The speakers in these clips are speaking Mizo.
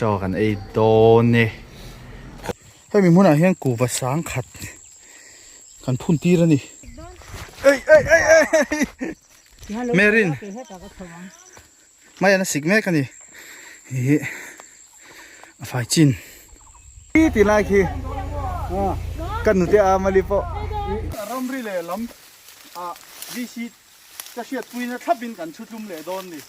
Chaw kan ei dawn e. Hemi hmunah hian kuhva sang khat kan phun tir a ni. Ei ei ei ei Merin mai an a sik mek a ni. Ih a fai chin. Khi ti lai khi ka nute a mali pawh. Ramri leh lam ah VC ka hriatpuina thlapin kan chhutlum leh dawn ni.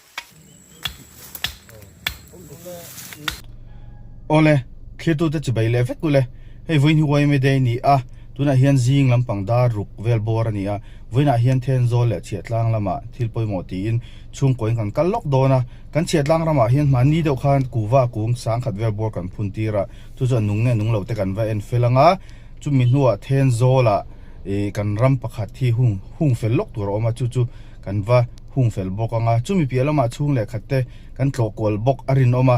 Awle, thlirtute chibai leh vek ule. Hei vawiin hi YMA Day a ni a, tunah hian zing lampang dar ruk vel bawr a ni a, vawiinah hian Thenzawl leh Chhiahtlang lamah thil pawimawh tiin chhungkawiin kan kal lawk dawn a, kan Chhiahtlang ramah hian hmanni deuh khan kuva kung sangkhat vel bawr kan phun tir a, chu chuan nung nge nung lo te kan va en fel ang a, chumi hnuah Thenzawlah ih kan ram pakhat hi hung hung fel lawk tur a awm a, chu chu kan va hung fel bawk ang a, chumi piah lamah chhung leh khat te kan tlawh kual bawk a rinawm a,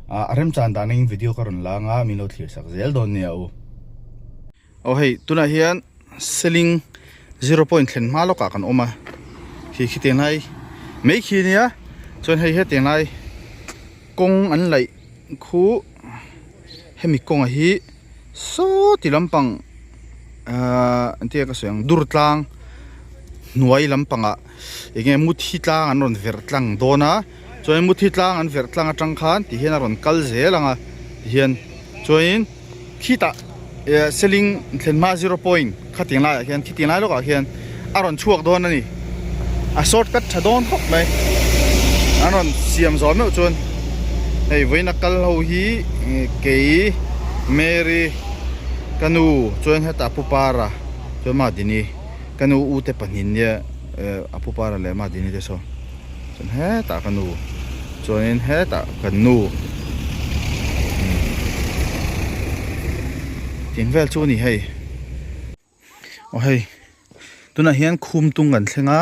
a remchan dan angin video ka rawn la anga min lo thlir sak zel dawn nia u. Aw hei tunah hian seling zero point thlen hma lawkah kan awm a, khi khi tiang lai mai khi ania chuan hei hetiang lai kawng an laih khu hemi kawngah hi saw ti lampang ahh engtin nge ka sawi ang dur tlang hnuai lampangah eng nge muthi tlang an rawn verh tlang dawn a chuan muthi tlang an verh tlang atang khan ti hian a rawn kal zel ang a ti hian chuanin khitah eh seling thlen hma zero point khatiang laiah khian khitiang lai lawkah khian a rawn chhuak dawn a ni a short cut tha dawn khawp mai an rawn siam zawh meuh chuan hei vawiin a kal ho hi kei Mary ka nu chuan hetah pu Para chuan Madini ka nu u te pahnih nia eh a pu Para leh Madini te saw chuan hetah ka nu chuanin hetah kan nu tiang vel chu a ni hei. Aw hei tunah hian khum tung kan thleng a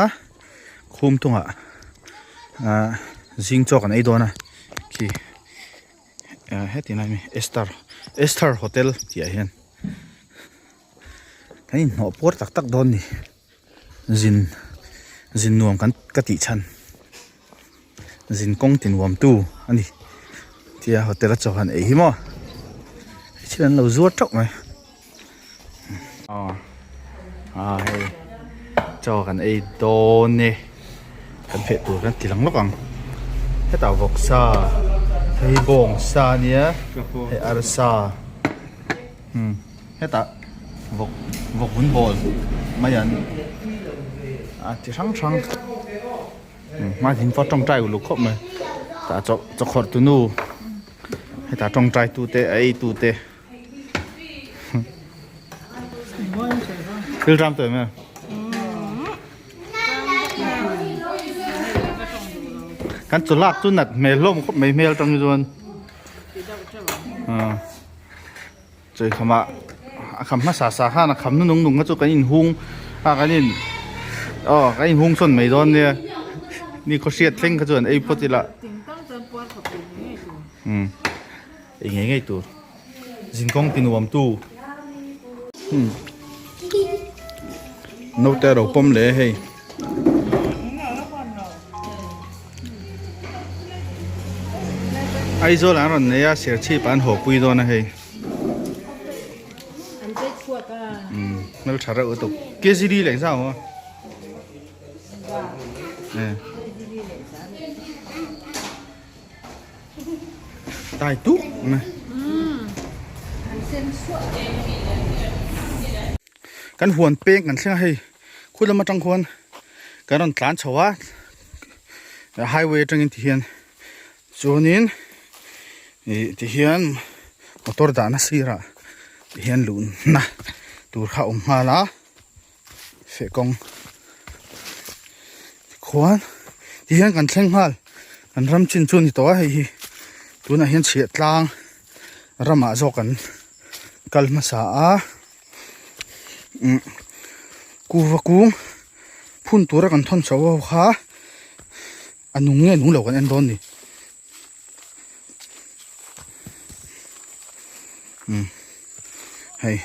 khum tungah ah zing chaw kan ei dawn a khi ah heti lai ami Esther Esther hotel tih ah hian kan inhnawh puar tak tak dawn a ni zin zin nuam kan ka tih chhan zin kawng ti nuam tu a ni tia hotel a chaw han ei hi maw thil an lo zuar teuh mai aw hei chaw kan ei dawn e kan feh tur kan ti lang lawk ang hetah vawksa hei bawngsa a nia hei arsa hetah vawk vawk vun bawl mai an a ti hrang hrang. Hma thing pawh tawngtai uluk khawp mai tah chaw chaw khawrh tu nu hetah tawngtai tu te a ei tu te thil ram tawh em em kan chaw lak chu nat hmel hlawm khawp mai hmel atang hi chuan Chawi khamah a kham hmasa sa khan a kham na nung nung kha chu kan inhung a kan in aw kan inhung sawn mai dawn nia ni khaw hriat thleng kha chuan ei phawt ila umm ei ngei ngei tur zinkawng ti nuam tu umm naute a lo pawm leh a hei. Aizawl an rawn nei a Serchhip an haw pui dawn a hei umm hmeltha reuh lutuk kg li leh zau a tai tuk mai kan huan peng kan thleng a hei khu lam atang khuan kan rawn tlan chho a highway atangin ti hian chuanin ih ti hian motor dahna sirah ti hian luhna tur kha a awm nghal a feh kawng tikhuan ti hian kan thleng nghal kan ram chin chu a ni tawh a hei hi tunah hian chhiah tlang ramah zawk an kal hmasa a. Umm kuhva kung phun tura kan thawn chho ho kha a nung nge nung lo kan en dawn ni umm hei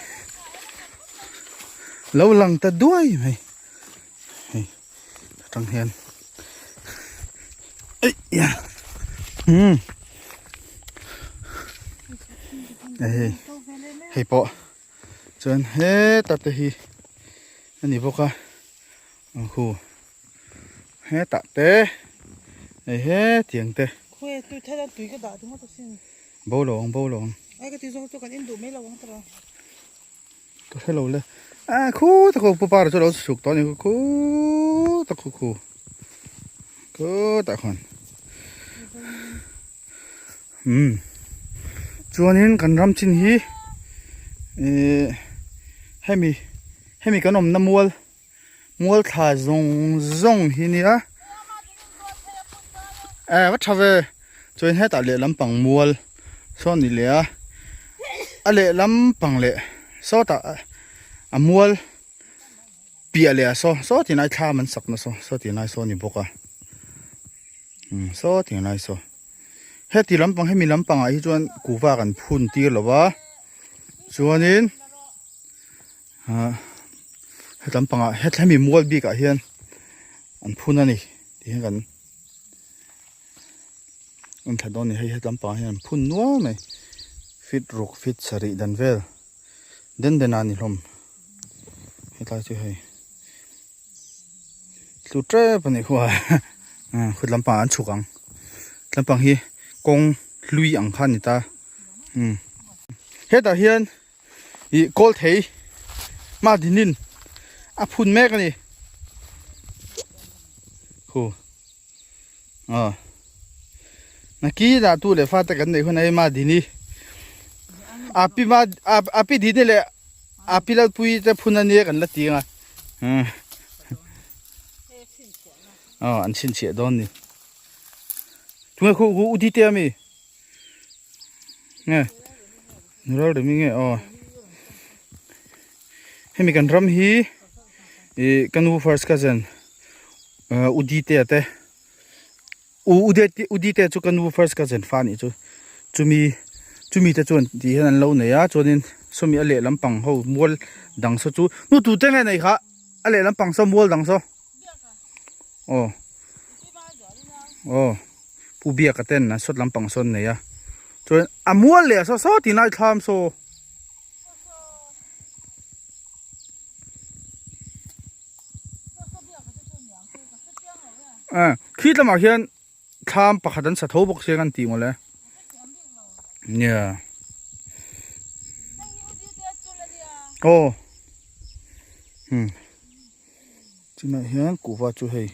lo lang ta duai mai hei atang hian eih umm. Hei hei pawh chuan heta te hi a ni bawk a ang khu hetah te hei hetiang te. Bo lo ang bo lo ang. Ka hre lo le. A khu ta khu pu par chu lo chhuk tawh a ni khu ta khu khu khu tah khuan umm chuanin kan ram chin hi ihh hemi hemi kan awmna mual mual thla zawng zawng hi nia eh va tha ve chuan hetah lehlam pang mual saw a ni leh a a lehlam pang leh sawtah a mual piah leh ah saw saw tinlai thlam an sak na saw saw tinlai saw a ni bawk a umm saw tinlai saw heti lampang hemi lampangah hi chuan kuhva kan phun tir lo va chuanin. Ah hetlam pangah hemi mual bikah hian an phun a ni tih hian kan en thla dawn a ni hei hetlam pangah hian an phun nual mai feet ruk feet sarih dan vel den den a ni hlawm hetlai chu hei tlu tep a nih khu a khut lampangah an chhuk ang tlampang hi kawng hlui ang kha a ni ta umm hetah hian. Ih kawl thei hma dinin a phun mek a ni khu aw nakinah tu leh fate kan neih hun a hei dini a pi ma a pi dini leh a pi lalpui te phun a nia kan la ti ang a aw an chhinchhiah dawn ni tunge khu khu u di te ami nge. Ral remi nge aw hemi kan ram hi ih ka nu first cousin u dite te u u dite chu ka nu first cousin fa anih chu chumi chumi te chuan tih hian an lo nei a chuanin sawmi a lehlam pang ho mual dang saw chu nu tute nge nei kha a lehlam pang saw mual dang saw aw aw pu biaka ten an sawt lampang sawn nei a chuan a mual leh saw saw tih lai thlam saw ah khi lamah khian thlam pakhat an sa tho bawk sia kan tih mawle nia aw hmm chunah hian kuhva chu hei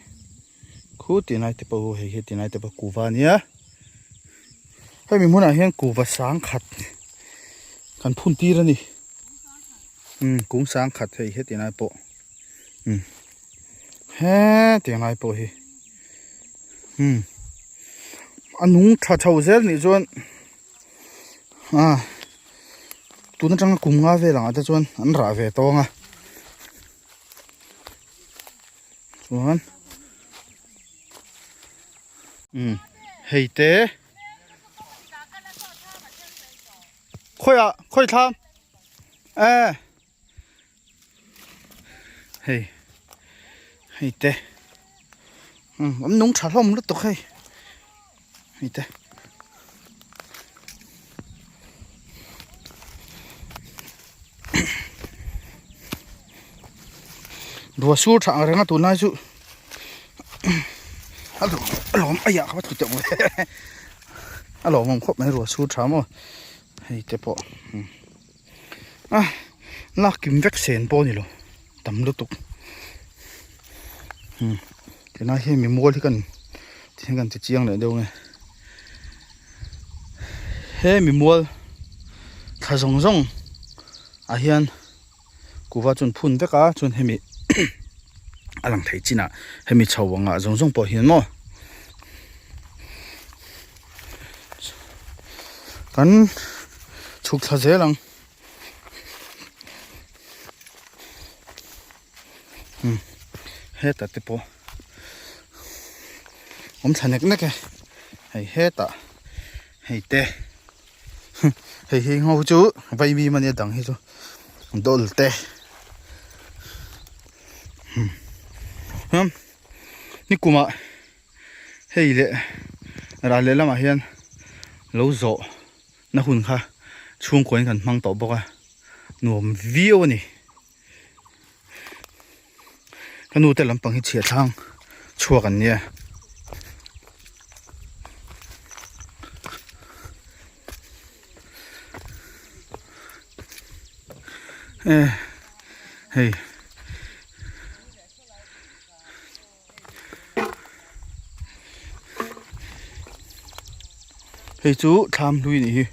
khu tinai te pawh hei hi tinai te pawh kuhva ania hemi hmunah hian kuhva sang khat kan phun tir ani umm kung sang khat hei he tinai pawh umm hetiang lai pawh hi umm a nung tha chho zel nih chuan ah tun atanga kum nga vel angah te chuan an rah ve tawng a chuan umm hei te khawiah khawi thlam eh. Hei hei te umm an nung tha hlawm lutuk hei hei te rua sur tha ang reng a tunlai chu a lawm a yah kha va thu teuh mai a lawmawm khawp mai rua sur tha maw hei te pawh. A lak kim vek sen pawh a ni lo tam lutuk umm tunah hian mi mual hi kan tihian kan ti chiang leh deuh nge he mi mual thla zawng zawng ah hian kuhva chu an phun vek a chuan hemi a lang thei chinah hemi chho angah zawng zawng pawh hian maw kan chhuk thla zel ang umm hetah te pawh awm thla nek nek e hei hetah hei te hei hi ngho chu vaimim ania dang hi chu dawl te umm nikumah hei leh ral lehlamah hian lo zawh. na hun kha chhungkuain kan hmang tawh bawk a nuam viau a ni. Ka nu te lampang hi chhiah thlang chhuak an nia. Eh hei hei chu thlam hlui nih hi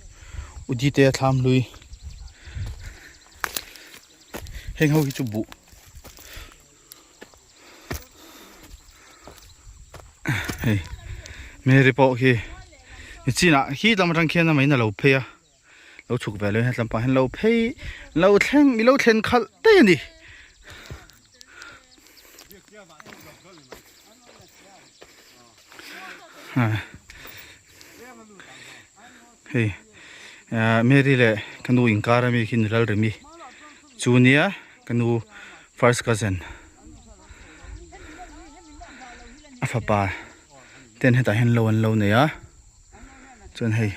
Udite thlam hlui heng ho hi chu buh hei Mary pawh khi chinah khi lam atang khian a main a lo phei a lo chhuk ve lo hetlam pah hian lo phei lo thleng mi lo thlen khalh daih a ni. Hei Mary leh ka nu inkar ami khi ni Lalremi chu nia ka nu first cousin a fapa ten hetah hian lo an lo nei a chuan hei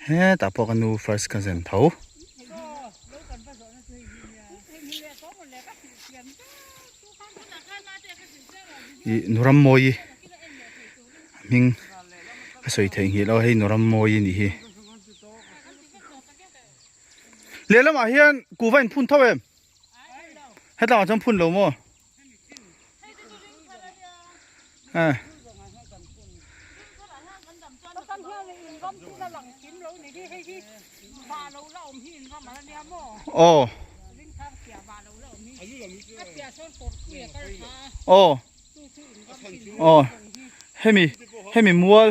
Hetah pawh ka nu first cousin tho. Ih Nurammawi hming ka sawi theih nghilh lo hei Nurammawi a nih hi. Lehlamah hian kuhva in phun tho em? Hetlangah chuan phun lo maw? Aw Aw Aw hemi hemi mual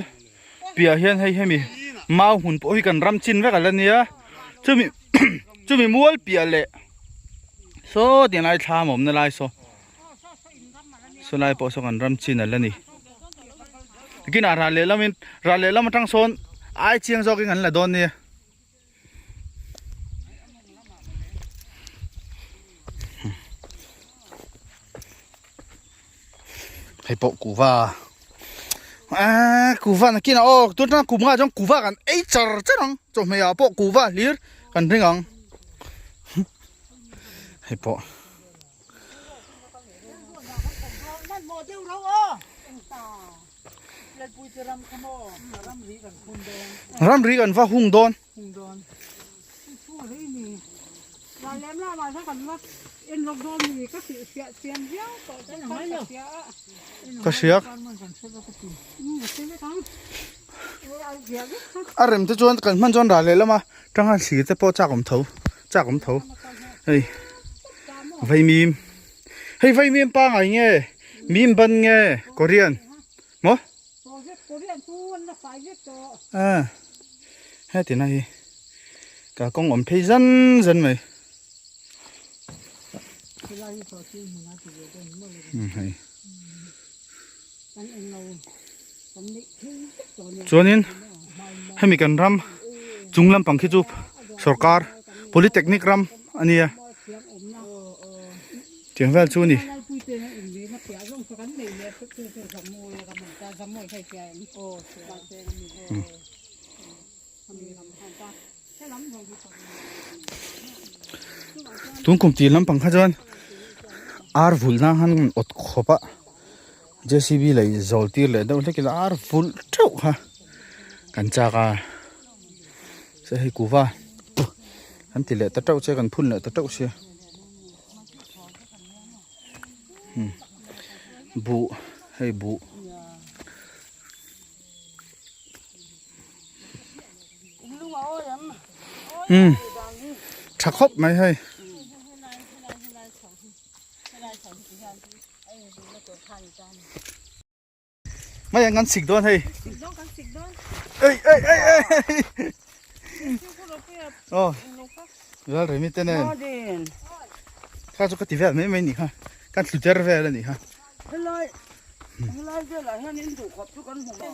piah hian hei hemi mau hmun pawh hi kan ram chin vek a la nia chumi chumi mual piah leh Saw tiang lai thlam a awmna lai saw saw lai pawh saw kan ram chin a la ni kinah ral leh lamin ral leh lam atang sawn ai chiang zawkin an la dawn nia. Hei pawh kuhva aaa kuhva nakinah aw tun atanga kum nghah chuan kuhva kan ei char char ang chawhmeh ah pawh kuhva hlir kan ring ang hei pawh. Ramri kan va hung dawn. Ka hria a rem te chuan kan hman chuan ral leh lama tanghan thlir te pawh chak awm tho chak awm tho hei vaimim hei vaimim pangai nge mim ban nge korean maw a heti na hi ka kawng awm phei zan zan mai hei chuanin hemi kan ram chung lampang khi chu sorkar polytechnic ram a nia. Tiang vel chu a ni. Tun kum tir lampang kha chuan ar vulh nan khan awt khawp a J C B lei zawl tir leh deuh hlek ila ar vulh theuh kha kan chak a se hei kuva kan ti leh ta teuh che kan phun leh ta teuh sia. Buh hei buh umm tha khawp mai hei. Mai ang kan sik dawn hei. Sik dawn kan sik dawn. Ei ei ei ei. Oh. Ral remi te nen. Kha chu ka ti vel mai mai ni kha. Kan thlu ter vel ani kha. Helai helai velah hian in duh khawp chu kan hmu lo.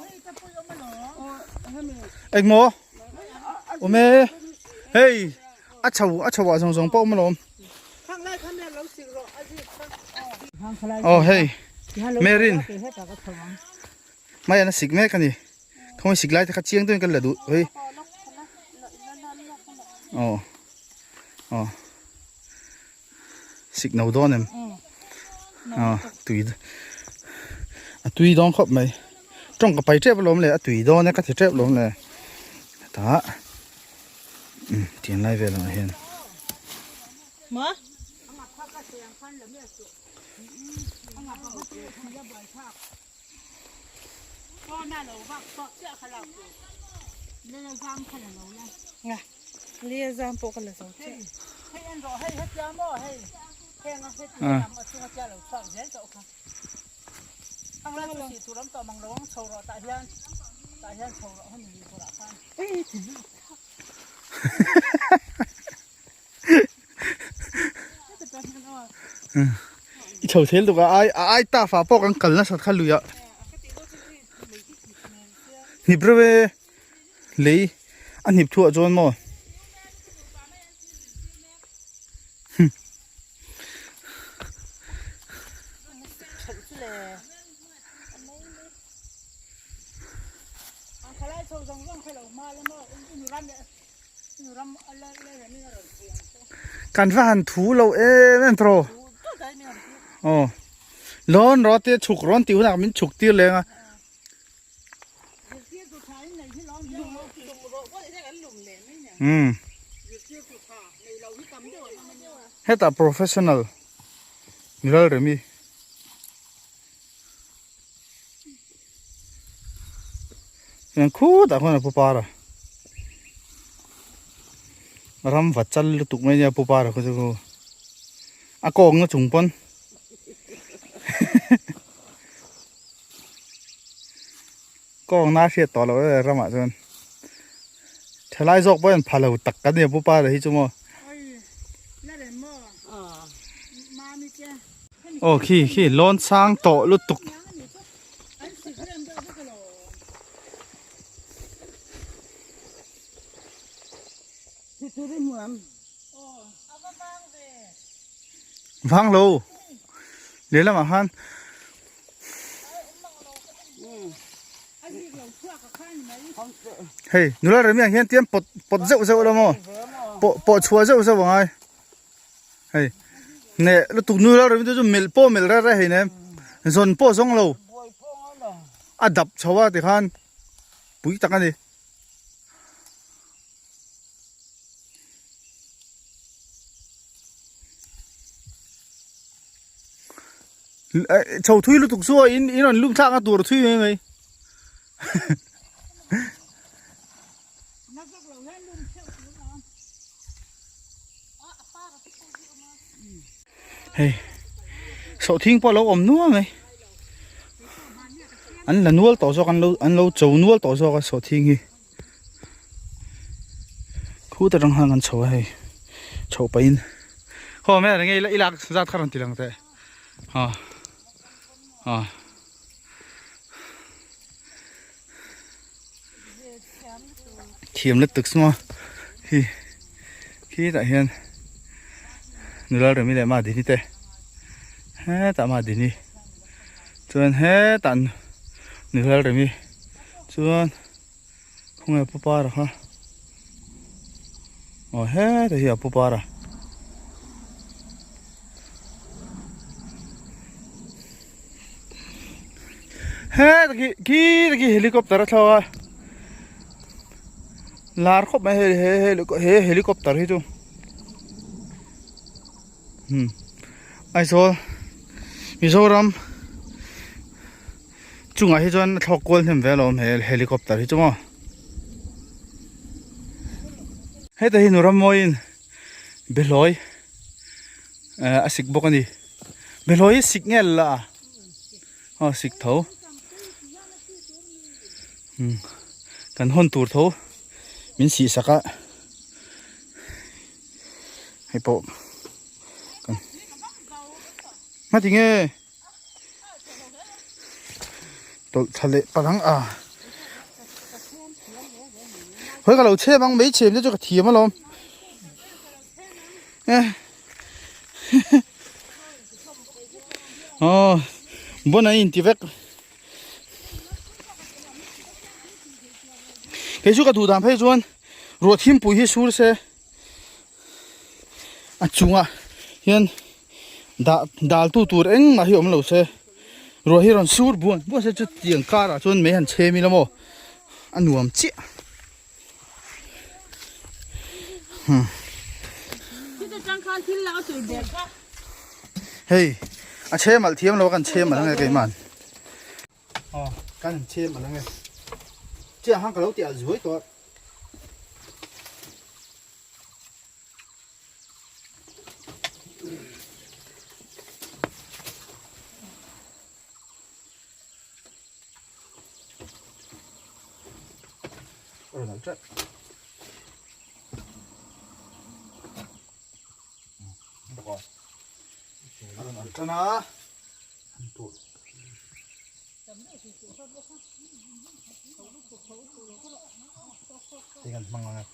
Engmaw? Awm e. Hei a chho a chho ah zawng zawng pawh awm alawm. Aw hei Merin mai an a sik mek a ni khawngaih sik lai te kha chiang deuhin kan la duh hei. Aw aw sik no dawn em aw tui a tui dawn khawp mai tawng ka pai tep alawm le a tui dawn e ka ti tep alawm le tah um tiang lai vel angah hian. I chho thel tuk a ai a ai ta fa pawh kan kal nasat kha lui ah hnip reuh e lei a hnip thuah chuan maw Kan va han thu lo em em tawh aw lawn rawh te chhuk rawn tih hunah min chhuk tir leng a. Umm hetah professional Lalremi. Hian khutah khuan a pu par a ram va chal lutuk mai nia pu par a khu chu a kawng na chung pawn kawng na hriat tawh loh e ramah chuan thalai zawk pawh hian pha lo tak kan nia pu par a hi chu maw. Aw khi khi lawn sang tawh lutuk. Vang lo lehlamah khan hei nula remi ang hian tiam pawt pawt zeuh zeuh lo maw pawh pawh chhuah zeuh zeuh angai. Hei neh lutuk nu lo rem chu melh pawh melh reh reh hei nem zawn pawh zawng lo a dap chho a tikhan pui tak a ni. Chho thui lutuk chu a in in rawn lum thlak na tur thui mai mai. Hei sawhthing pawh a lo awm nual mai an la nual tawh zawk an lo an lo cho nual tawh zawk a sawhthing hi khuta tang khan kan chho a hei chhoh pahin khaw hmel enge i lak zat kha rawn ti lang teh aw aw. Thiam lutuk suma hi khitah hian nula remi leh madini te hetah madini chuan hetah nula remi chuan khawnge pu para kha aw hetah hi a pu para. He khi khi khi helicopter a thlawk a lar khawp mai hei he he helicopter hi chu hmm Aizawl Mizoram chungah hi chuan a thlawk kual hnem ve alawm he helicopter hi chu maw heta hi nuram mawiin behlawi eh a sik bawk a ni. Behlawi hi sik nge la a aw sik tho umm kan hawn tur tho min sih sak a hei pawh kan hmatinge tawlh tha leh palang a hawi ka lo chhem ang mai chhem te chu ka thiam alawm eh. Aw bon an inti vek kei chu ka duh dan phei chuan. Ruah thimpui hi sur se a chungah hian dah dal tu tur engmah hi awm lo se ruah hi rawn sur buan buan se chutiang karah chuan mei han chhem ila maw a nuam chiah. Hei a chhem alh thiam lo a kan chhem alh ange keimah. Aw kan han chhem alh ange. Chiah han ka lo tih alh zuai tawh a. Rawn alh teuh. A rawn alh tan a. Hei kan hmang ang e.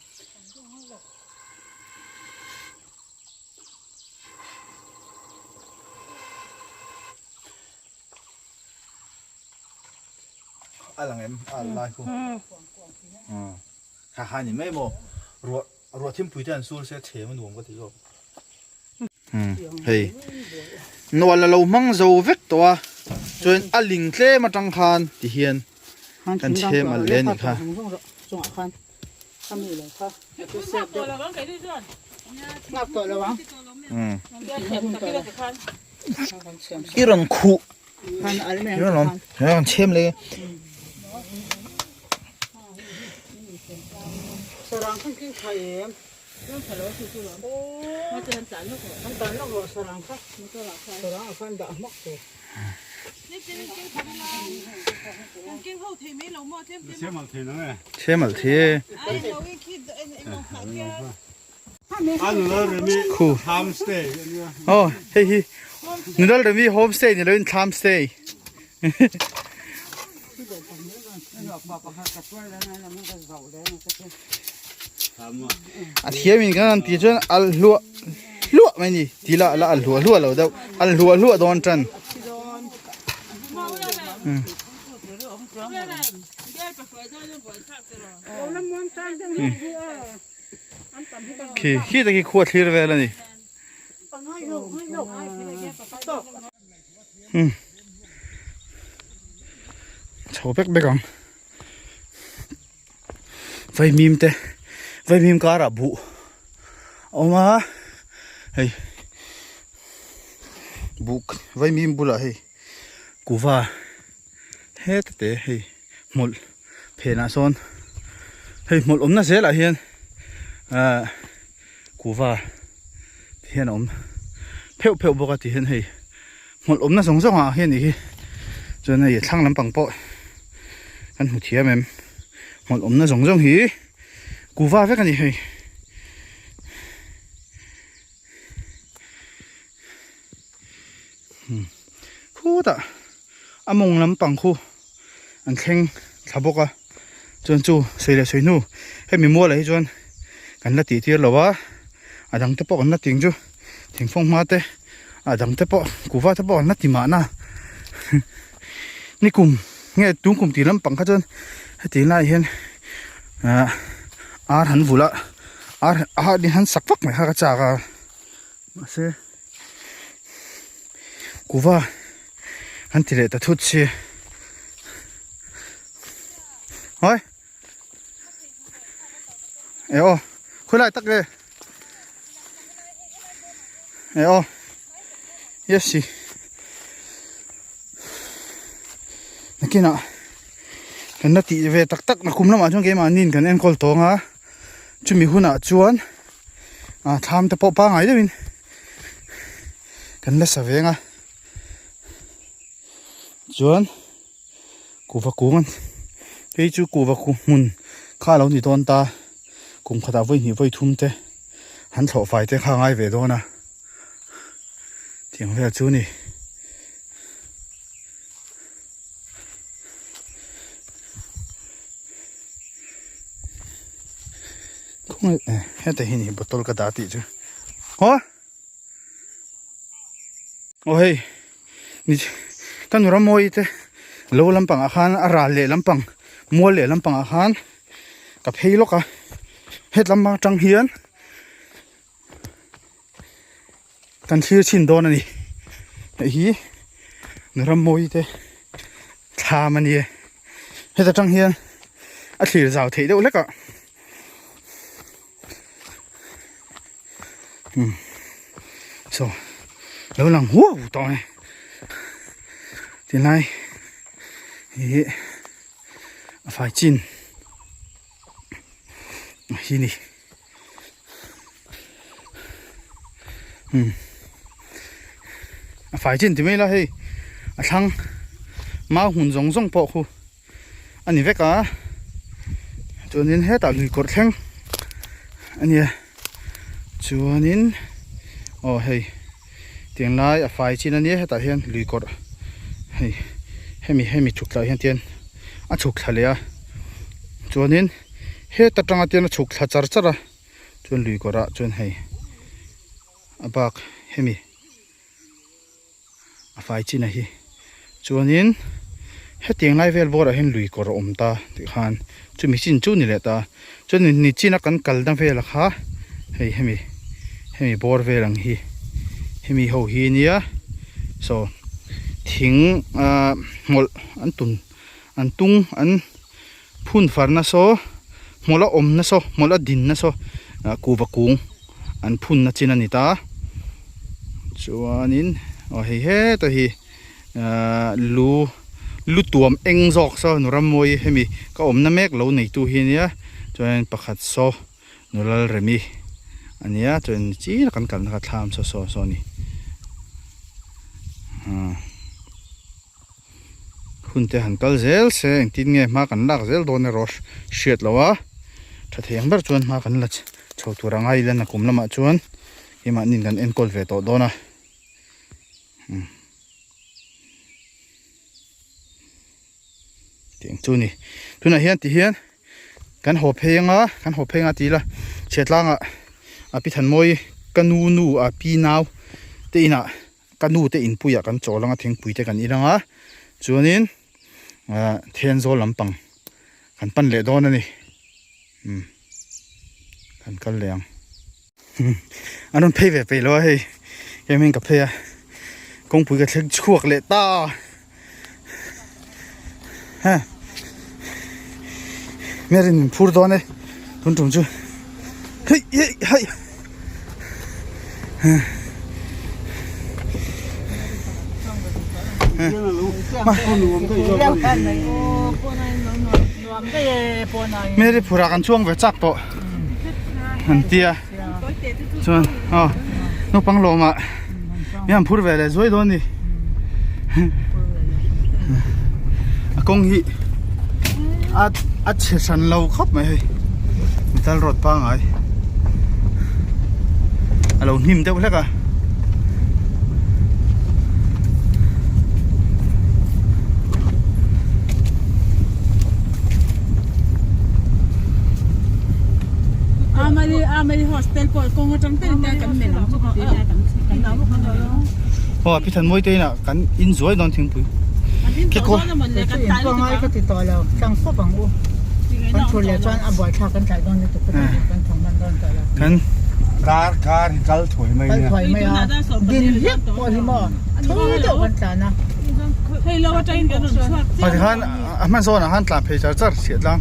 A lang em a lai khu. Ha ha ni mai maw. Ruah ruah thimpui te an sul se chhem a nuam ka ti zawk. Hei nual a lo hmang zo vek tawh a chuan a ling tlem atang khan ti hian kan chhem alh leh a nih kha. I rawn khuh i rawn chhem leh. Chhem alh thei e. Khu. Aw hei hi Nunal Remi homestay ni loin thlam stay. A thiam in kan han tih chuan al hluah hluah mai ni tih lah la al hluah hluah lo deuh al hluah hluah dawn tan khi khi te khi khua thlir vel a ni. Chho bek bek ang vaimim te vaimim karah buh a awm a hei buh vaimim bulah hei kuva heta te hei hmawlh phenah sawn hei hmawlh awmna zelah hian ahh kuva ti hian a awm pheuh pheuh bawk a ti hian hei hmawlh awmna zawng zawng ah hian nih hi chuan hei thlang lampang pawh kan hmu thiam em hmawlh awmna zawng zawng hi kuva vek a ni hei. Khutah a mawng lampang khu an thleng thla bawk a chuan chu sawi leh sawi hnu hemi mualah hi chuan kan la tih tir lo a a dang te pawh kan la ting chu thingfawng hma te a dang te pawh kuhva te pawh kan la ti mahna nikum nge tun kum tih lampang kha chuan heti lai hian ah ar han vulh a ar ar hi han sak vak mai kha ka chak a. Mahse kuva an ti leh ta thut si hawi e aw khawi lai tak le e aw yes si nakinah kan la tih ve tak tak na kum lamah chuan keimahniin kan enkawl tawng a chumi hunah chuan ah thlam te pawh pangai deuhin kan la sa veng a chuan kuhva kung an phei chu kuhva kung hmun kha a lo ni dawn ta kum khatah vawi hnih vawi thum te han thlawh fai te kha a ngai ve dawn a tiang vel chu a ni. Khawngaih eh heta hi ni bottle ka dah tih chu haw aw hei ni ka nu ramawi te lo lampangah khan a ral leh lampang mual leh lampangah khan ka phei lawk a. Hetlam atang hian kan thlir chhin dawn a ni. Hei hi rammawi te thlam a ni e. Heta tang hian a thlir zau theih deuh hlek a. Umm saw lo lang huau tawh a ni. Tilai hi a fai chin hi ni. Umm a fai chin ti mai la hei a thlang mau hmun zawng zawng pawh khu a ni vek a chuanin hetah lui kawr thleng a nia chuanin aw hei tiang lai a fai chin a nia hetah hian lui kawr hei hemi hemi chhuk thlahah hian tian a chhuk thla leh a chuanin heta tanga tian a chhuk thla char char a chuan lui kawrah chuan hei a bak hemi. a fai chin a hi chuanin hetiang lai vel bawrah hian lui kawr a awm ta tih khan chumi chin chu ni leh ta chuan ni chin a kan kalna vel a kha hei hemi hemi bawr vel ang hi hemi ho hi nia saw thing ah hmawlh an tun an tung an phun farna saw hmawlh a awmna saw hmawlh a dinna saw ah kuhva kung an phunna chin a ni ta chuanin aw hei heta hi ahh lu lu tuam eng zawk saw nu rammawi hemi ka awmna mek lo neitu hi ania chuanin pakhat saw nu lalremi ania chuan chiah kan kalna kha thlam saw saw saw a ni ah. Hun te han kal zel se engtin nge hma kan lak zel dawn erawh hriat loh a tha thei ang ber chuan hma kan la chho tur anga ila nakum lamah chuan keimahni kan enkawl ve tawh dawn a umm tih ang chu a ni tunah hian ti hian kan haw phei anga kan haw phei anga ti ila chhiatlangah a pi thanmawi ka nu nu a pi nau te inah. Ka nu te inpuiah kan chawl anga thingpui te kan in anga chuanin ah Thenzawl lampang kan pan leh dawn a ni umm kan kal leh ang an rawn phei ve peih lo a hei hemi ka phei a kawngpui ka thleng chhuak leh ta ha Mary min phur dawn e tun tum chu hei hei hei Mary phurah kan chuang ve chak tawh an tia chuan aw naupang lawmah mi an phur ve leh zuai dawn ni a kawng hi a a chhe hran lo khawp mai hei metal road pangai a lo hnim deuh hlek a. Aw pi than mawi te inah kan in zuai dawn thingpui kekawr kan ah tikhan a hman zawnah khan tlan phei char char chhiat tlang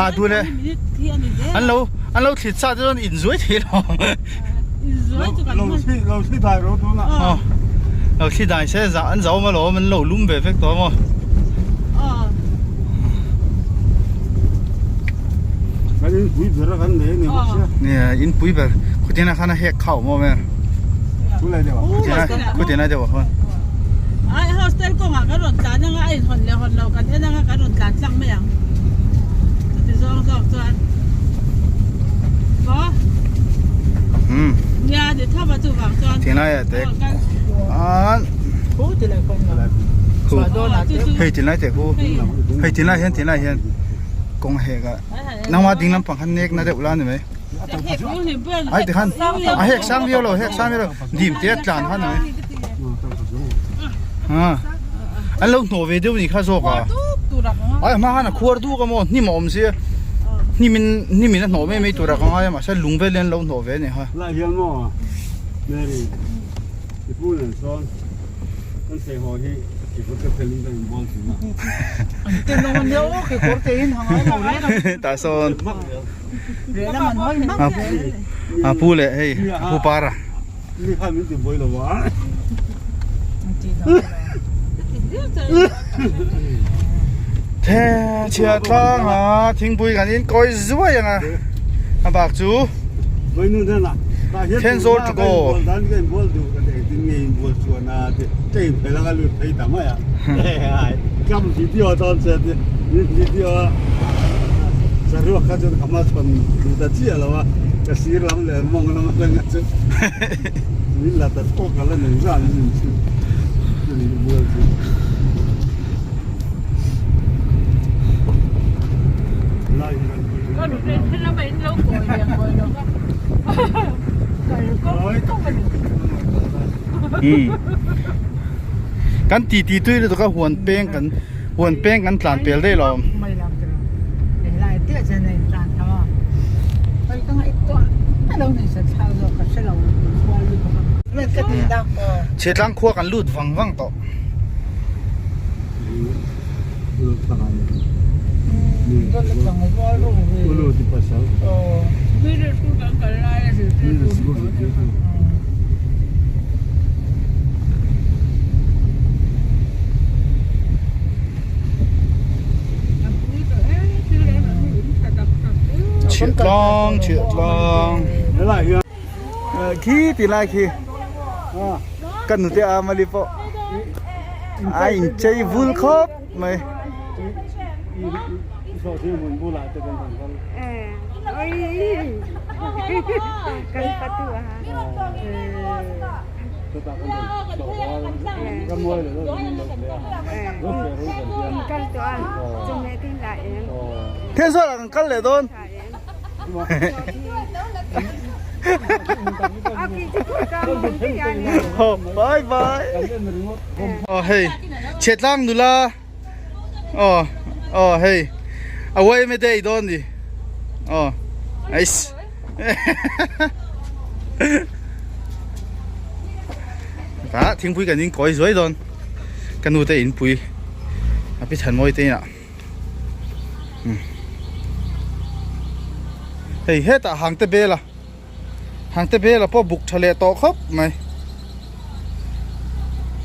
ah duh leh an lo an lo thlit sa te chuan in zuai thei lo aw lo thli dai se zah an zo alawm an lo lum ve vek tawh maw nia in pui ber khutiana khan a hek khauh maw ber khutiana deuh ah khuan Ai hostel kawngah kan rawn tlan anga a inhawn leh hawn lo kan en anga kan rawn tlan tlang mai ang chuti zawng zawk chuan maw umm nia ni tho a chuvang chuan tinlaiah te an khu hei tinlai te khu hei tinlai hian tinlai hian kawng a hek a nangma ding lampang khan nek na deuh la ni mai ai tikhan a hek sang viau lo hek sang viau lo dim te a tlan kha ni mai ha an lo hnawh ve deuh ni kha zawk a. Ai a hma khan a khuar duk a maw hnim a awm sia hnim in hnim in a hnawh mai mai tur a ka ngai a mahse lung vel hian lo hnawh ve a ni kha. Lai hian maw Mary i pu nen sawn kan thei haw hi i kut ka phelh in ka in bual thin a. An te lo ania aw kekawr te in ha ngai lo reng a. Tah sawn Lehlam an hawi hmak a pu leh hei a pu para. Mi khan min ti buai lo a. The chhia tlang a thingpui kan in kawi zuai ang a a bak chu Thenzawl to go. Kan ti ti tui lutuk a huan peng kan huan peng kan tlan pel daih lo. Chhetlang khua kan lut vang vang tawh. Chhiahtlang chhiahtlang khi ti lai khi kan nute a mali pawh a inchei vul khawp mai. Thenzawl ah kan kal leh dawn. Bye bye. Aw hei chhiatlang nula aw aw hei a uaime te ei dawn ni aw ais tah thingpui kan in kawi zuai dawn ka nu te inpui a pi thanmawi te inah. Hei hetah hangte bela hangte bela pawh buk tha leh tawh khawp mai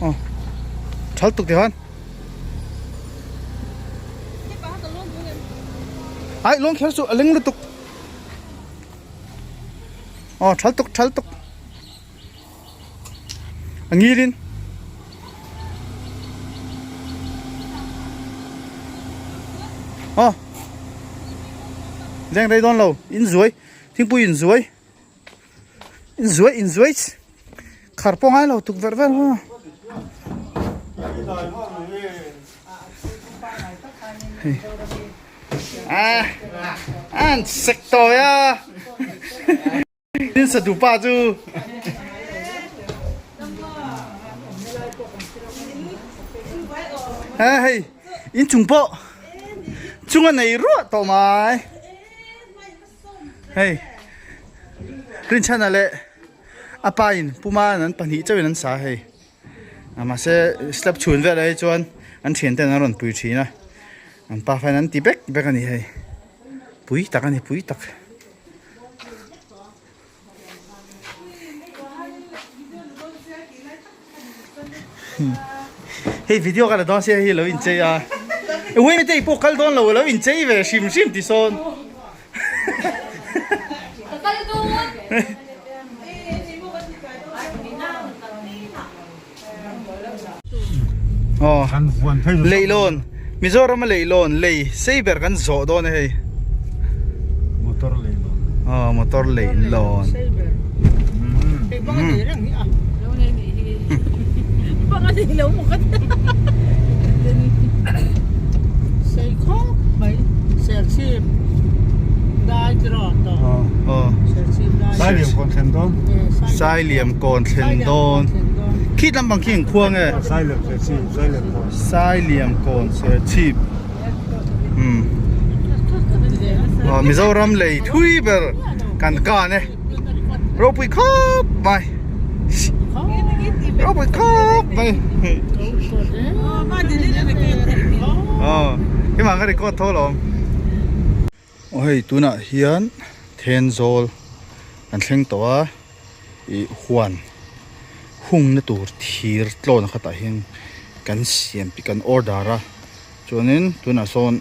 aw thal tuk tikhan ai lawng kher chu a leng lutuk aw thal tuk thal tuk. A ngilin. Aw. Leng rei dawn lo. In zuai. Thingpui in zuai. In zuai in zuai. Khar pawh ngai lo tukverh vel ha. Hei. À, an sek tawi a. Tin satu pa chu ha hei in chung pawh chung a nei ruah tawh mai hei Rinchhana leh a pa in Puma an pahnih chauhin an sa hei mahse slab chhun velah hi chuan an thian ten an rawn pui thin a an pa fan an ti bek bek a ni hei pui tak a ni pui tak. Hei video ka la dawn sia hei lo inchei a ui mite i pawh kal dawn lo lo inchei ve hrim hrim ti sawn aw leihlawn Mizoram a leihlawn lei sei ber kan zawh dawn a hei motor leihlawn aw motor leihlawn Sailiam kawn thlen dawn Khit lampang khi eng khua nge? Sailiam kawn Serchhip. Umm Mizoram lei thui ber kan kan e ropui khawp mai ropui khawp mai aw himah ka record tho alawm. Aw hei tunah hian Thenzawl kan thleng tawh a ih huan hungna tur thir tlawn a khatah hian kan siam tih kan order a chuanin tunah sawn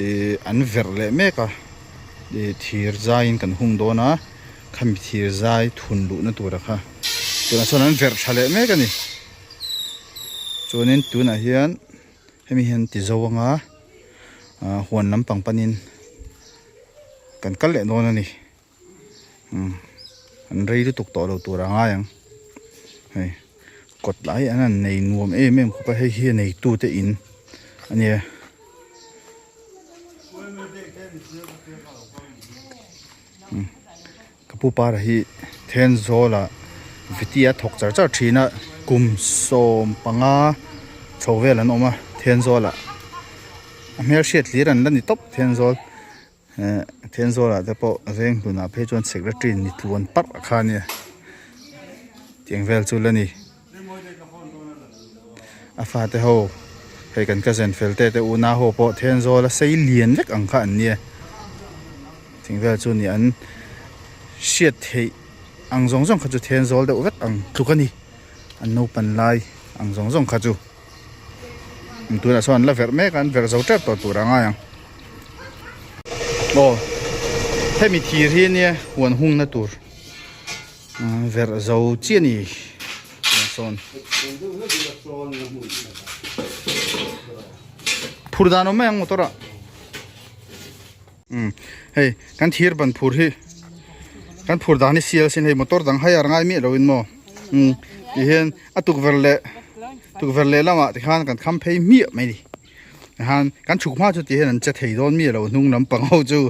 ih an verh leh mek a ih thir zaiin kan hung dawn a khami thir zai thun luhna tura kha tunah sawn an verh tha leh mek a ni chuanin tunah hian hemi hian ti zo anga ah huan lampang panin kan kal leh dawn a ni umm an rei lutuk tawh lo tur a ngai ang hei kawt lai an han nei nuam em em khawp a hei hi a neitu te in a nia. Ka pu para hi Thenzawl ah Viti a thawk char char thin a kum 15 chho vel an awm a Thenzawl ah a hmel hriat hlir an la ni tawp Thenzawl eh Thenzawl ah te pawh veng hlun ah phei chuan secretary ni tluan parh kha a nia tiang vel chu la ni. A fate ho hei kan cousin fel te te unau ho pawh Thenzawl a sei lian vek ang kha an nia thing vel chu ni an hriat theih ang zawng zawng kha chu Thenzawl deuh vek ang tluk a ni an naupan lai ang zawng zawng kha chu tunah chuan an la verh mek a an verh zo tep tawh tur a ngai ang aw hemi thir hi ania huan hungna tur. Verh zo chiah a ni sawn phur dan awm mai ang motor ah umm hei kan thir ban phur hi kan phur dan hi sial sin hei motor dang hire ngai miah lo in maw umm ti hian a tukverh leh tukverh leh lamah ti khan kan kham phei hmiah mai a ni tikhan kan chhuk hma chu ti hian an che thei dawn miah lo hnung lampang ho chu.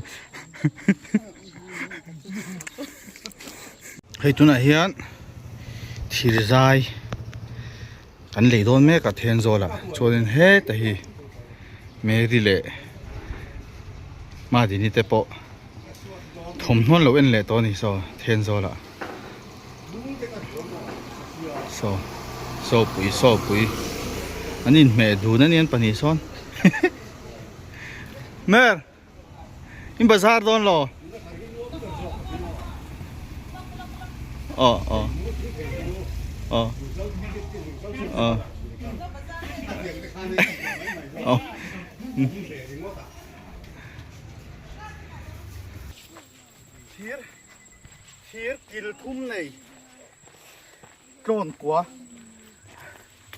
Hei tunah hian thir zai kan lei dawn mek a Thenzawl ah chuanin heta hi Mary leh Madini te pawh thawmhnaw an lo en leh tawh a ni saw Thenzawl ah saw saw pui saw pui an inhmeh dun a ni an pahnih sawn Mer. In bazar dawn lo. Aw aw. Aw. Aw. Aw. Thir thir kil thum nei tlawn kua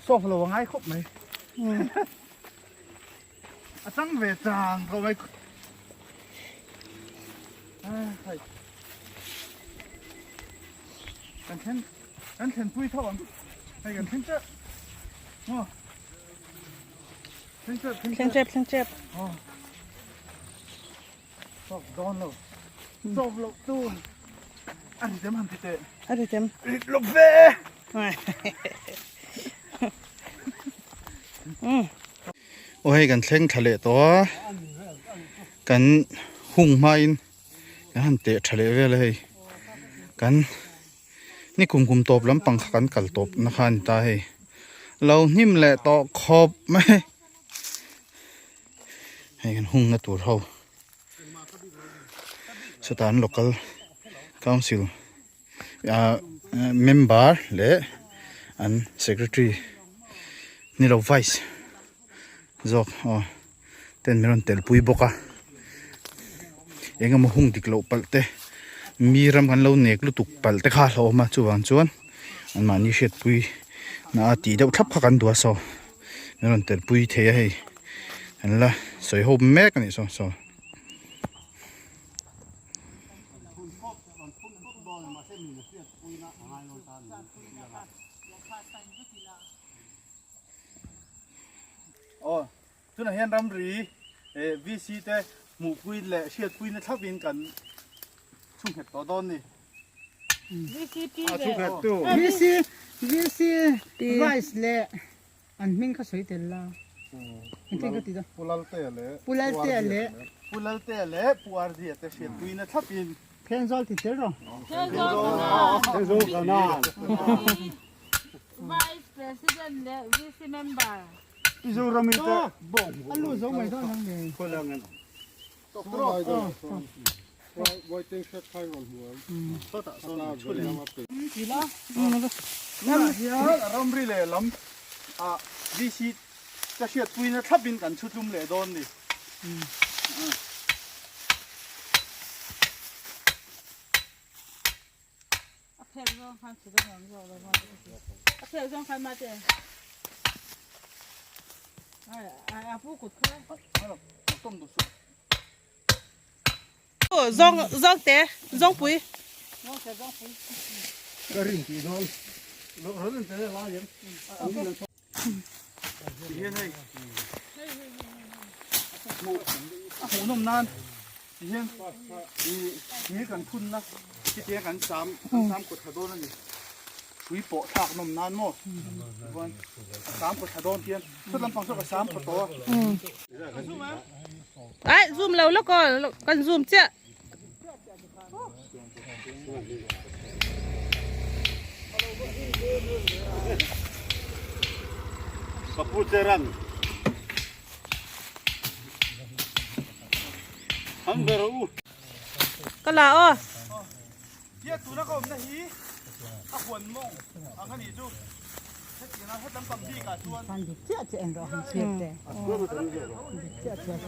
sawm lo a ngai khawp mai. A chang ve chang ko mai. Hei. Kan thlen kan thlen pui tho ang. Hei kan thlen tep. Maw. Thlen tep thlen Thleng tep thleng tep. Oh. Sawp dawn lo. Sawp lo tun. A ri tem han ti teh. A ri tem. Rit lo ve. Aw hei kan thleng thla leh tawh a kan hung hmain kan han teh tha leh vel a hei kan ni kum kum tawp lampang kha kan kal tawp na kha a ni ta hei lo hnim leh tawh khawp mai hei kan hung na tur ho chutah an local council ah member leh an secretary ni lo vice zawk aw ten min rawn tel pui bawk a eng emaw hung dik loh palh te mi ram kan lo nek lutuk palh te kha a hlauhawm a chuvang chuan an mahni hriatpui na a tih deuh thlap kha kan duh a saw min rawn tel pui thei a hei an la sawi ho mek a nih saw saw. Aw tunah hian ramri eh VC te hmuhpui leh hriatpui na thlap in kan chhunghet tawh dawn ni. VCP A chhunghet tu. VC VC vice leh an hming kha sawi tel la. Engtin ka ti dawn? Pu Laltea leh Pu Laltea leh Pu Laltea leh Pu Ardhia te hriatpuina thlapin Thenzawl ti tel rawh. Thenzawl Kanan. Vice President leh VC member. Mizoram in te bawng A lu zo mai dawn ang nge. Khawlang an awm. Tunah hian ramri leh lam ah VC ka hriatpuina thlapin kan chhutlum leh dawn ni. A phek zawng khan chhut a nuam zawk lo maw a phek zawng khan mate a pu kut kha Zawng zawng te zawng pui. Ka rin tih dawn. Rin te lai em. Tihian hei hmuh a hmuhnawm nan tihian ih thir kan phunna khitiang kan sam kan sam kut thla dawn a ni hrui pawh thlak nawm nan maw chuan a sam kut thla dawn hian saw lampang saw ka sam kut tawh a. Ai zoom lo lawk aw kan zoom chiah. Kapu cheran. Hang ber u. Ka la aw. Tia tuna ka awmna hi a huan mawng ang a nih chu. Hetiang a het lampang bikah chuan. Khan dik chiah chiah en rawh han chhiat te. Dik chiah chiah.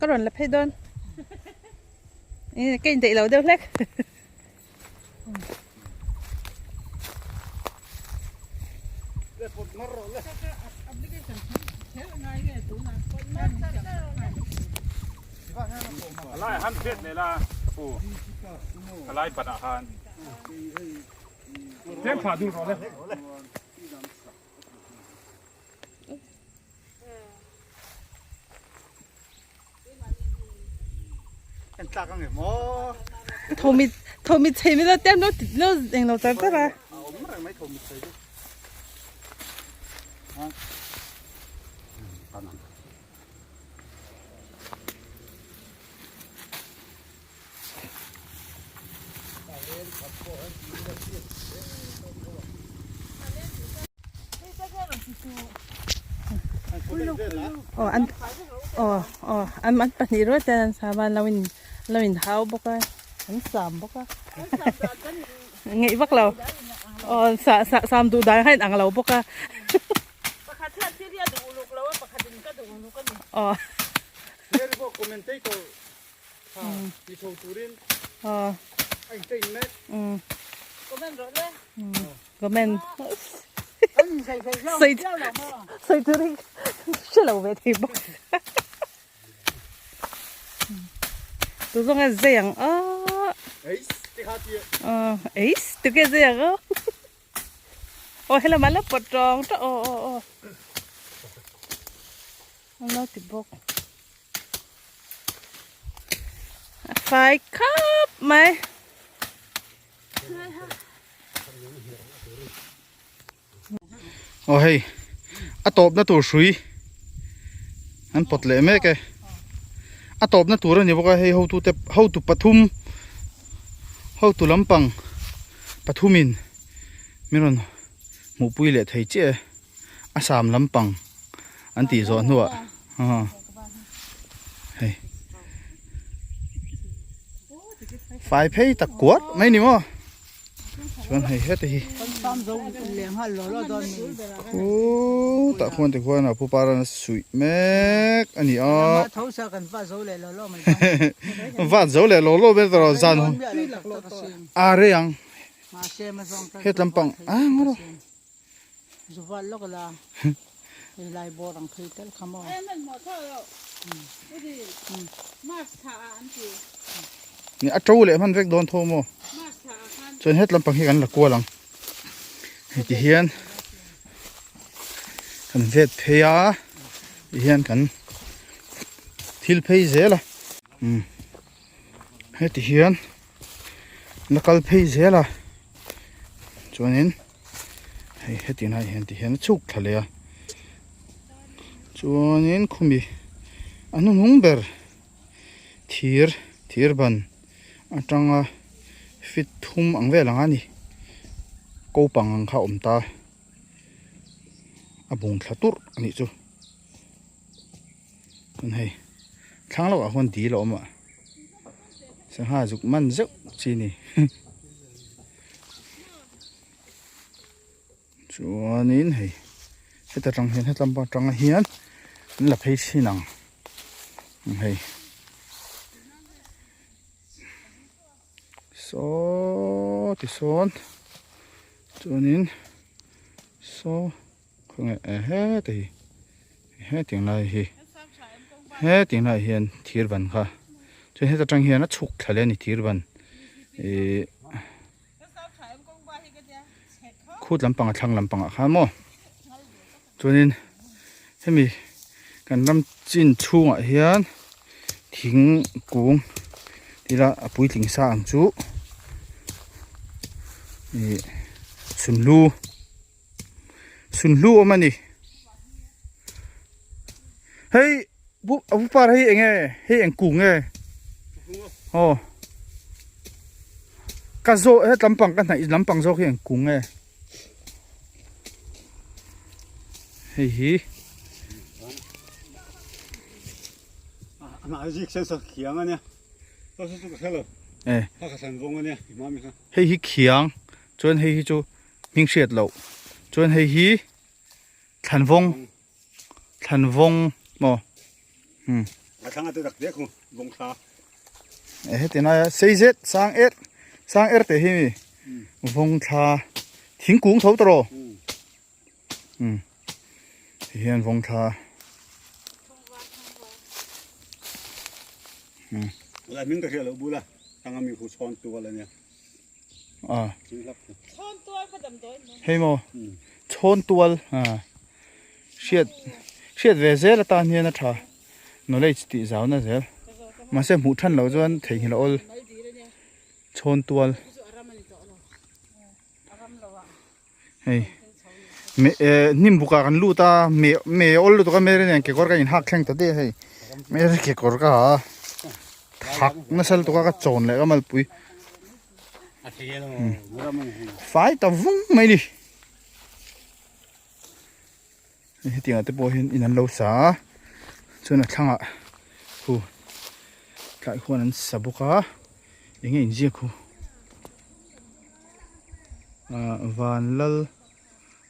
Ka rawn la phei dawn ka indaih lo deuh hlek Lai han phet leh la pu a lai bat ah khan tlem thlah dun rawh le. En tlak ang em aw. Thomi thomi chei mi lo tem lo lo eng lo char char a. A awm reng mai thomi chei chu. Aw an aw aw an an pahnih rual ten an sam a lo in lo in hau bawk a an sam bawk a ngeih vak lo aw sa sa sam duh dan kha in ang lo bawk a. Pakhat hian thil hi a duh uluk lo a pakhat in ka duh uluk a ni. Aw. Here pawh commentator tha ti chho turin a in train mek. Comment rawh le. Comment. Sawi sawi turin hre lo ve thei bawk. Tu zawng a zei ang aw. Eis ti kha ti. Eis tu ke zei ang aw. Aw helama la pawt tawng tawh aw aw aw an lo ti bawk a fai khawp mai. Aw hei a tawpna tur hrui an pawt leh mek e a tawpna tur a ni bawk a hei hotu te hotu pathum hotu lampang pathumin min rawn hmuhpui leh thei chiah e a sam lampang an tih zawh hnuah hei fai phei tak kuat mai ni maw. Chuan hei heta hi khutah khuan te khuan a pu paran a suih mek a ni a vat zo leh law law ber tawh zan a rei ang het lampang a ngaw Hei lai bawr ang phei tel kha maw? Ni a to leh hman vek dawn tho maw? Chuan het lampang hi kan la kual ang. Hei ti hian kan vet phei a ti hian kan thil phei zel a. Umm heti hian la kal phei zel a chuanin hei heti lai hian ti hian a chhuk thla leh a chuanin khumi a hnuhnung ber thir thir ban atanga feet thum ang vel ang a ni ko pang ang kha a awm ta a bung thla turh a nih chu. Chuan hei thlang lohah huan dil a awm a sangha zuk man zeuh chi a ni chuanin hei heta tang hian hetlam pang atanga hian an la phei thin ang hei saw tisawn chuanin saw. Khawnge eh heta hi hetiang lai hi hetiang lai hian thir ban kha chuan heta tang hian a chhuk thla leh a ni thir ban ihh khut lampang a thlang lampang ah khan maw chuanin hemi kan ram chin chhungah hian thingkung tila a puitling sa ang chu ihh sunhlu. Sunhlu awm a ni. Hei bu a bu par hei eng nge hei eng kung nge aw ka zawh he lampang ka hnaih lampang zawk hi eng kung nge hei hi hei hi khiang chuan hei hi chu hming hriat loh chuan hei hi thlanvawng thlanvawng maw hmm a thlang ate tak te khu vawng thla e heti lai a sei zet sang er sang er te hi mi vawng thla thingkung tho tawh hmm ti hian vawng thla hmm la ming ka hria lo bula tanga mi khu chhawn tual ania a hei maw chhawn tual a hriat hriat ve zel atan hian a tha knowledge tih zau na zel mahse hmuh than loh chuan theihnghilh a awl chhawn tual hei me eh hnim buk ah kan lut a me me awl lutuk a Mary nen kekawr ka inhak thleng ta daih a hei Mary kekawr ka ha a thak nasa lutuk a ka chawn leh ka malpui fai ta vung mai ni hetiang ah te pawh hian in an lo sa a chuan a thlangah khu tlai khuan an sa bawk a eng nge inziak khu ah vanlal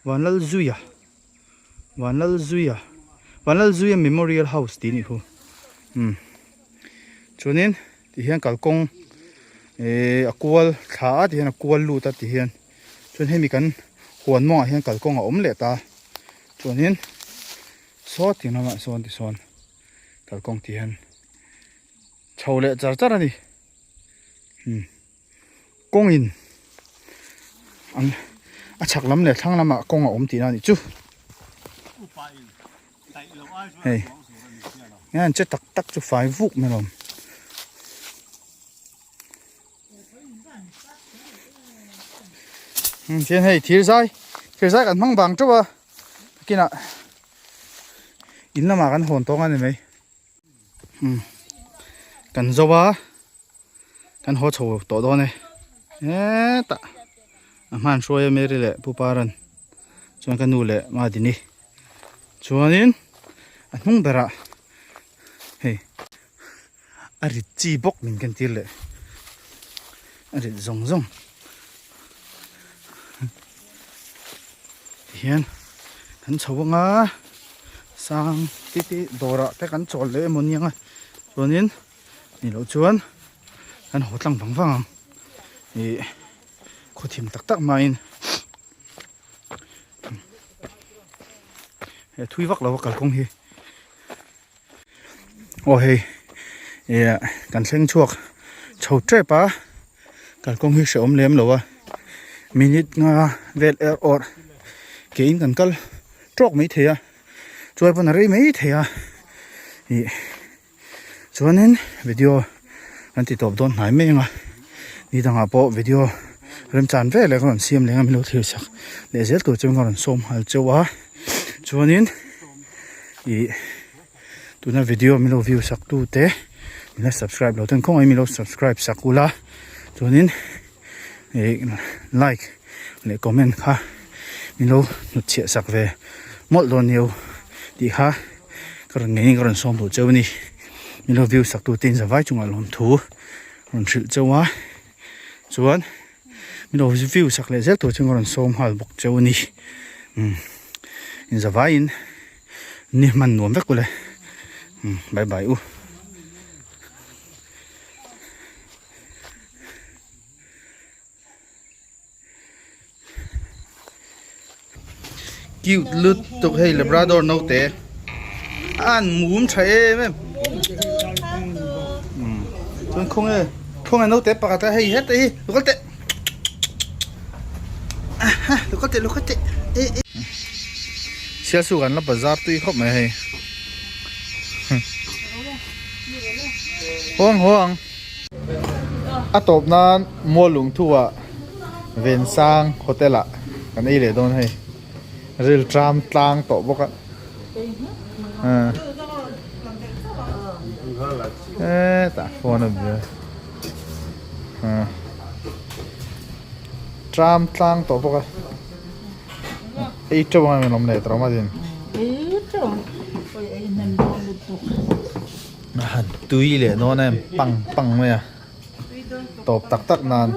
vanlalzuia vanlalzuia vanlalzuia memorial house tih a nih khu umm chuanin tihian kalkawng ehh a kual thla a tihian a kual lut a tihian. Chuan hemi kan huan mawngah hian kalkawng a awm leh ta chuanin saw ting lamah sawn tisawn kalkawng tih hian chho leh char char a ni umm kawngin an a chhak lam leh thlang lamah kawng a awm tihna a nih chu hei nge an che tak tak chu fai vuk mai alawm. Chuan hei thir zai thir zai kan hmang vang teuh a takinah in lamah kan hawn tawng a ni mai umm kan zo a kan haw chho tawh dawn e hetah a hman hruai a Mary leh Pu Paran chuan ka nu leh Madini chuanin a hnung berah hei. A rit chi bawk min ken tir leh a rit zawng zawng tihian kan chho anga sang te te dawrah te kan chawl leh emaw nia chuanin ni loh chuan kan haw tlang vang vang ang ih khaw thim tak tak maiin. Thui vak lo a kalkawng hi. Aw hei ih kan thleng chhuak chho tep a kalkawng hi hrehawm lem lo a minute nga vel er awrh ke in kan kal tawk mai thei a chuai pawn a rei mai thei a ih chuanin video kan ti tawp dawn hnai mai ang a ni dangah pawh video remchan vel leh ka rawn siam leh ang a min lo thlir sak leh zel tur chuan ka rawn sawm nghal chauh a chuanin ih. Tuna video min lo view sak tu te min la subscribe lo ten khawngaih min lo subscribe sak ula chuanin ih like leh comment kha min lo hnut chhiah sak ve mawlh dawn nia tih kha ka rawn ngeiin ka rawn sawm duh cheu a ni min lo view sak tu te in zavai chungah lawmthu rawn hrilh cheu a chuan min lo view sak leh zel tur chu ka rawn sawm nghal bawk cheu a ni umm in zavaiin. Ni hman nuam vek ule bye bye u. Cute lutuk hei labrador naute a an mum tha em em chuan khawnge khawnge naute pakhat a hei heta hi lo kal teh lo kal teh lo kal teh e e. Sialsuk an la bazar tui khawp mai hei. Huang huang. A tawp nan Mualung thu ah Vensang hotel ah kan ei leh dawn hei. Ril tram tlang tawh bawk a. Hetah phone a bia. Tram tlang tawh bawk a. Ei teuh ang em awm leh tawh matin. Ei teuh ang. Oi ei hnem dawn lutuk. A han tui leh dawn em pang pang mai a. Tawp tak tak nan.